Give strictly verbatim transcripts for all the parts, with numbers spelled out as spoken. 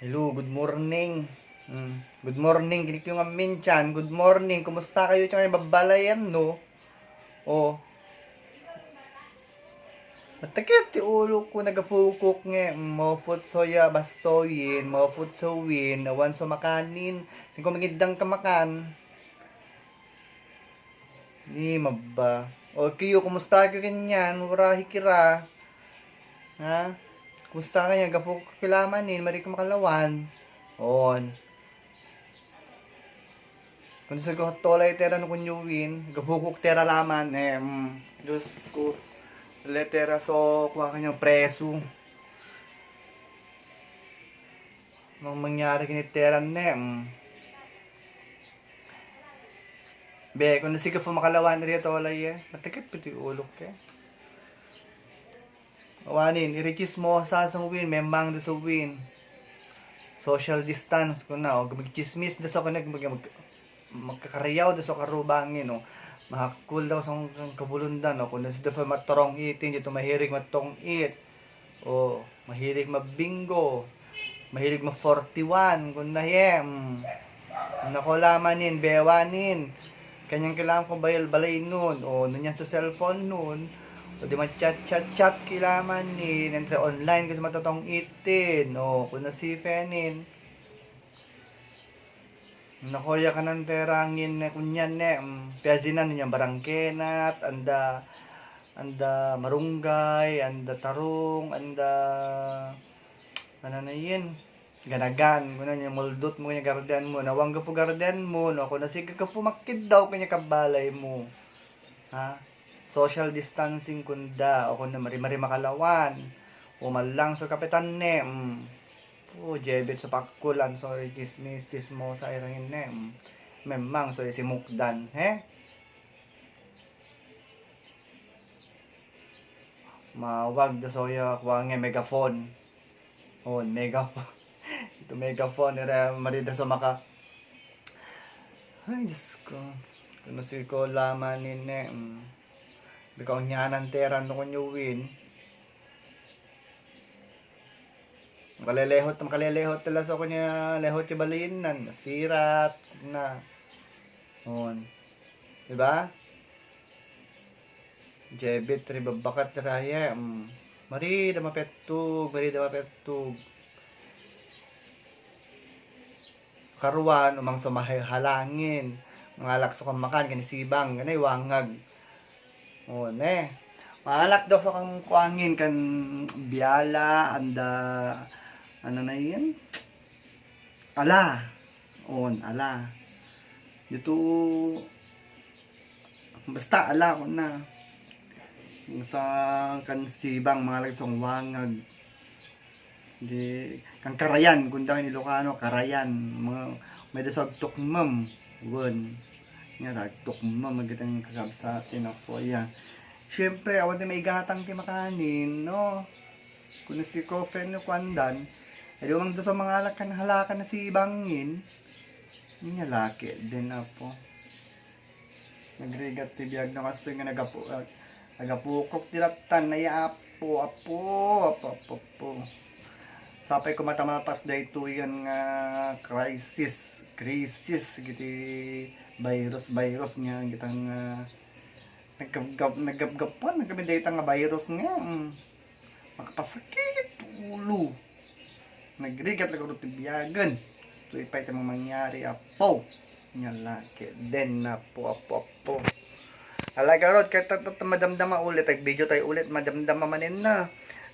Hello, good morning. Hmm. Good morning, kini kiyong aminchan. Good morning, kumusta kayo? Cang babala yan, no? Oh. Matakit ti uluk ku, nagafukuk nge, mofut soya basoyin, mofut sowin, awan so makanin. Singko mangidang kamakan. Ni maba. O kiyu, kumusta kiyu kenyan? Ura hikira. Ha? Kumusta kenyan? Gafuk kilamanin, mari ke makalawan. On. Kun sego tolai tera nukun yuwin, gafukuk tera laman, em. Diyos ku, le tera so, kuha kenyan presu. Mang mangyari kini tera ne, em. Be, kun sego fu makalawan ri tolai ye, matakit piti uluk ke. Wanin, iri chismosa song win, memang de song win. Social distance kuna, o, magchismis de song kuna, mag-, mag-, magkakariau de song karubangin, o. Mahakul de song kabulundan, o, kuna sida fa matorong itin, jatu mahirig matong it. O, mahirig mabingo. Mahirig ma forty-one, kuna ye, mm. Nakolaman in, bewan in. Kanyang kilam ko bayal balay nun. O, nunyan sa cellphone nun. O, di ma chat, chat, chat kilaman in. Entre online kasi matatong itin. O, kuna sifen in. Nakoya kanan terangin ne kunyan ne. Mm, piazinan nunyan barang kenat. Anda, anda marunggay, anda tarung, anda, mana na yin. Ganagan, kuna nya muldut mu nya garden mu, na wang gafu garden mu, no, kuna si gafu makidau kanya kabalay mu. Ha? Social distancing kunda, o kuna mari-mari makalawan. O malang so kapetan ne, mm. O jebit so pakulan, sorry, chismis, chismosa irangin ne, mm. Memang so isi mukdan, he? Mawag da soya kuange megaphone. Oh, megaphone. Itu megaphone ira mari da so maka. Ay, Diyos ko. Kuno si ko lama nine. Mm. Bika unyanan teran no kunyuwin. Makalelehot, makalelehot tela so kunya lehot ci balinan. Sirat na. On. Di ba? Jebit ri babakat ri aye, mm. Mari da mapettug, mari da mapettug. Karuan, umang so mahe halangin. Mangalak so kamakan, kani sibang, kani wangag. O, ne. Mangalak do so kang kuangin, kan biala, anda, ano na yin? Ala. On, ala. Itu, basta ala ko na. Sa kan sibang mangalak song wangag. Di, kan karayan, kundang Ilocano, karayan. Mga, may dasag tukmem. Wen. Nya da tukmem, magitang kakabsatin ako, ya. Siyempre, awan ti may gatang ti makanin, no? Kuno si kofen no kuandan. Edi umang da so mangalak kan halakan na sibangin. Nya laki din apo. Nagrigat ti biag no kasto nga nagapu-, nagapukok ti latan na ya apo, apo, apo, apo, apo. Sapay ko mata malpas da itu yan nga crisis, crisis giti virus, virus nga gitang, ah, nagap-, nagapgapan, nagapindaytang nga virus nga, mm. Makapasakit ulu. Nagrigat lagi rut ti biagen. Gusto ipay ta mangyari apo. Nya laki din apo, apo, apo. Ala garot kata ta madamdama ulit, ag video tay ulit madamdama manen na.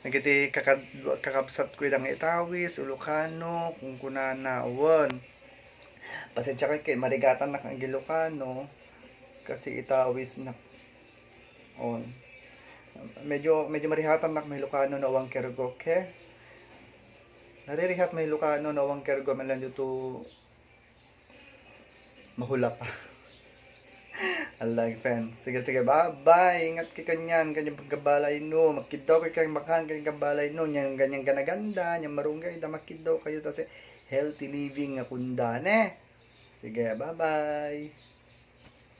Nagiti kakab-, kakabsat ku idang Itawis, Ilocano, kungkunana, wen. Pasensya kayo kay marigatan nak ang Ilocano. Kasi Itawis nak. On. Medyo, medyo marihatan nak Ilocano na wang kergo, okay? Naririhat Ilocano na wang kergo, melanjut tu mahulap. Alag fan. Sige, sige, bye-bye. Ingat kayo kanyan, kanyan pagkabalay no. Makidaw kayo kanyan makan, kanyan kabalay no. Nyan, kanyan gana-ganda, nyan marunggay, da makidaw kayo ta si healthy living nga kunda, ne? Sige, bye-bye.